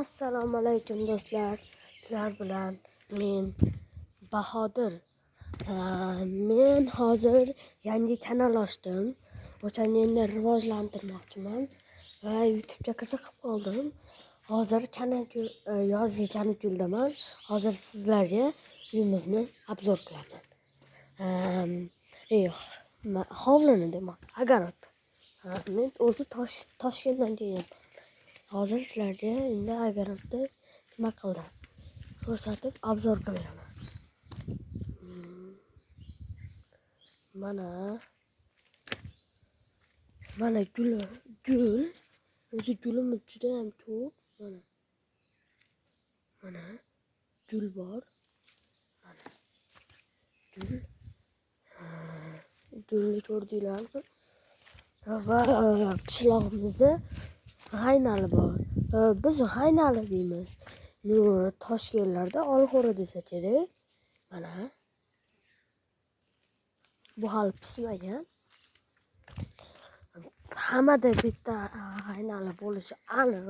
Assalomu alaykum do'stlar. Sizlar bilan men Bahodir. Men hozir yangi kanal ochdim. O'shani endi rivojlantirmoqchiman va YouTube'ga qiziqib qoldim. Hozir kanal yozgi kanikuldaman. Hozir sizlarga uyimizni obzor qilaman. Hovlini demak, огород. Men o'zi Toshkentdan kelganman. Hozir sizlarga endi огород ni nima qildim ko'rsatib obzor qilib beraman. Mana mana gul, gul o'zi gulimiz juda ham ko'p. Mana mana gul bor. Mana gul. Gulni ko'rdinglarmi? Va qishlog'imizda g'aynali bor. Biz g'aynali deymiz. Toshkentlarda olxo'ri desa kerak. Mana. Bu hali pishmagan. Hammada bitta g'aynali bo'lishi aniq.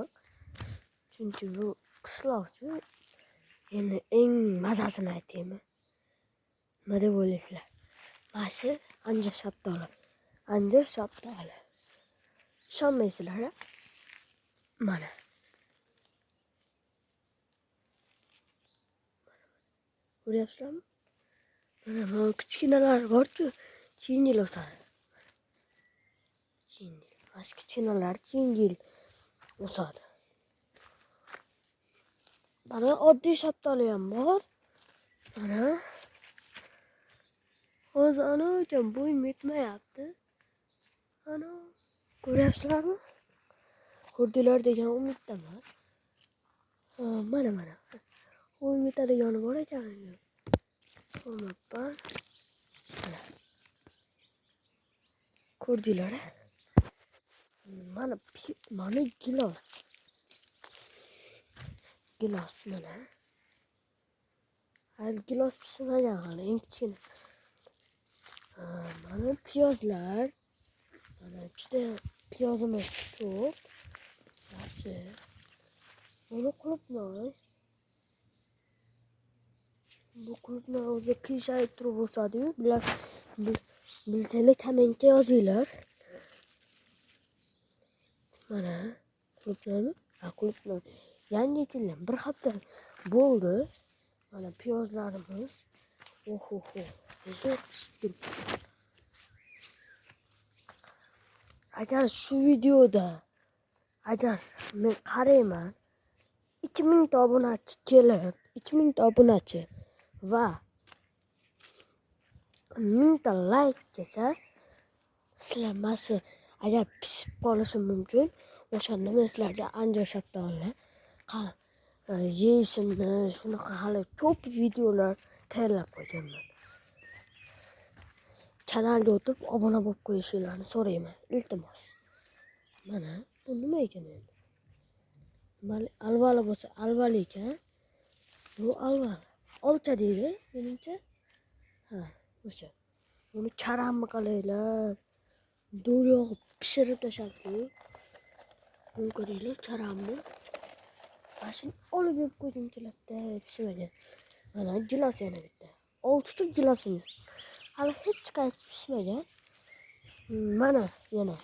Chunki bu qishloqchi. Endi eng mazasini aytaymi? Nima deb o'ylaysizlar? Mana shu anjir shaftoli. Anjir shaftoli. Ishonmaysizlar, a? Mana. Ko'ryapsizlarmi? Mana bu kichkinalar bor-ku, keyingi yil o'sadi. Keyingi yil. Mana shu kichkinalar keyingi yil o'sadi. Mana oddiy shaftoli ham bor. Mana. Hozir ana ekan bo'yim yetmayapti. Ana ko'ryapsizlarmi? Ko'rdinglar degan umiddaman. Mana mana. Bo'yim yetadigani bor ekan. Ko'rmabman. Mana. Ko'rdinglar-a? Mana mana gilos. Gilos mana. Hali gilos pishmagan hali, eng kichkina. Mana piyozlar. Mana juda piyozimiz ko'p. Yaxshi. Buni qulupnay. Bu qulupnay o'zi qiyshayib turib o'sadi-yu. Bilsanglar kommentga yozinglar. Mana qulupnaymi? Ha, qulupnay. Yangi ekilgan, bir hafta bo'ldi. Mana piyozlarimiz. Oho-ho, zo'r pishib turibdi. Agar shu videoda agar men qarayman 2000 ta obunachi kelib, 2000 ta obunachi va 1000 ta like kelsa, sizlar mana shu agar pishib qolishi mumkin, o'shanda men sizlarga anjir shaftolini yeyishimni, shunaqa hali ko'p videolar tayyorlab qo'yganman. Kanalga o'tib obuna bo'lib qo'yishingizni so'rayman, iltimos. Mana bu nima ekan endi? Alvali bo'lsa alvali ekan. Bu alvali. Olcha deydi menimcha. Ha, o'sha. Buni karamni qaranglar. Do'l yog'ib pishirib tashlabdi. Buni ko'ringlar, karamni. Mana shuni olib yeb qo'ygim keladi, pishmagan. Mana gilos yana bitta. Olti tup gilosimiz. Hali hech qaysi pishmagan. Mana yana.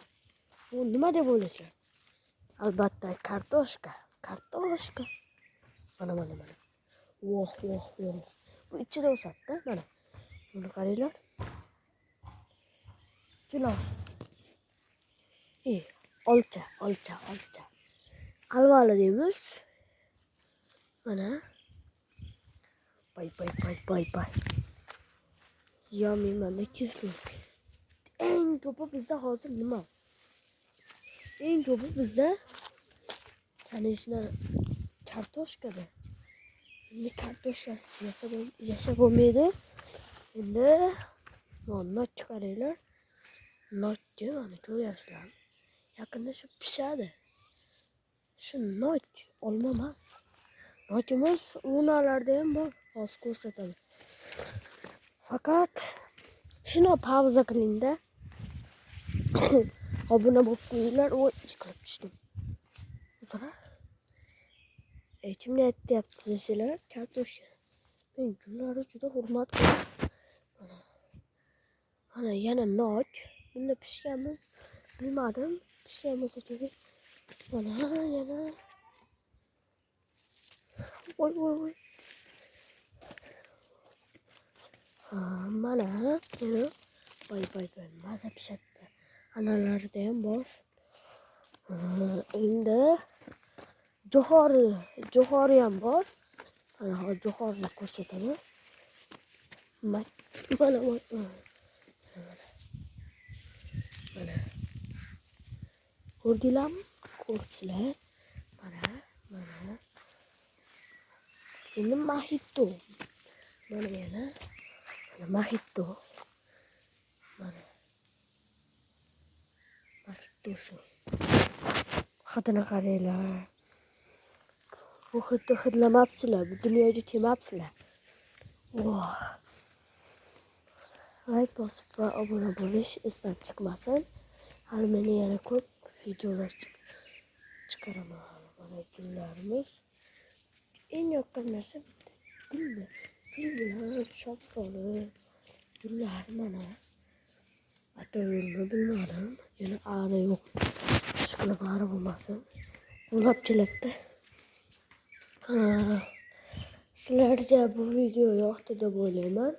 Bu nima deb o'ylaysizlar? Albatta kartoshka. Kartoshka. Mana mana mana. Voh voh voh. Bu ichida o'sadi-da, mana. Buni qaranglar. Gilos. Olcha, olcha, olcha. Alvali deymiz. Mana. Bay bay bay bay bay. Yomiyman-da kesdim. Eng ko'pi bizda hozir nima? Eng ko'pi bizda конечно kartoshkada. Endi kartoshkasiz yashab bo'lmaydi. Endi mana nokni qaranglar. Nokni mana ko'ryapsizlarmi? Yaqinda shu pishadi. Shu nok olma emas. Nokimiz unalarda ham bor. Hozir ko'rsataman. Faqat shuni pauza qilingda. Obuna bo'lib qo'yinglar. Voy, yiqilib tushdim. Uzr. Kim ne aytyapti desanglar, kartoshka. Men gullarni juda hurmat qilaman. Mana. Mana yana nok. Bunda pishganmi bilmadim. Pishgan bo'lsa kerak. Mana yana. Voy voy voy. Mana yana. Voy voy voy, maza pishadi. Analarida ham bor. Endi jo'xori ham bor. Mana hozir jo'xorini ko'rsataman. Mana mana mana. Mana. Ko'rdinglarmi? Ko'ribsizlar. Mana, mana. Endi mojito. Mana yana. Mana mojito. Mana. Mojito shu. Hidini qaranglar. Bu hidni hidlamabsizlar, bu dunyoga kelmabsizlar. Voh. Like bosib va obuna bo'lish esdan chiqmasin. Hali meni yana ko'p videolar chiqaraman. Mana gullarimiz. Eng yoqqan narsa bitta gul. Gul bilan shaftoli gullar mana. Atirgulni bilmadim. Yana ari yo'q. Ishqilib ari bo'lmasin. Ulab keladi. Sizlarga bu video yoqdi deb o'ylayman.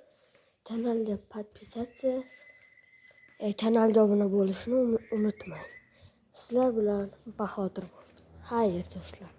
Kanalga podpisatsiya, kanalga obuna bo'lishni unutmang. Sizlar bilan Bahodir bo'ldi. Xayr do'stlar.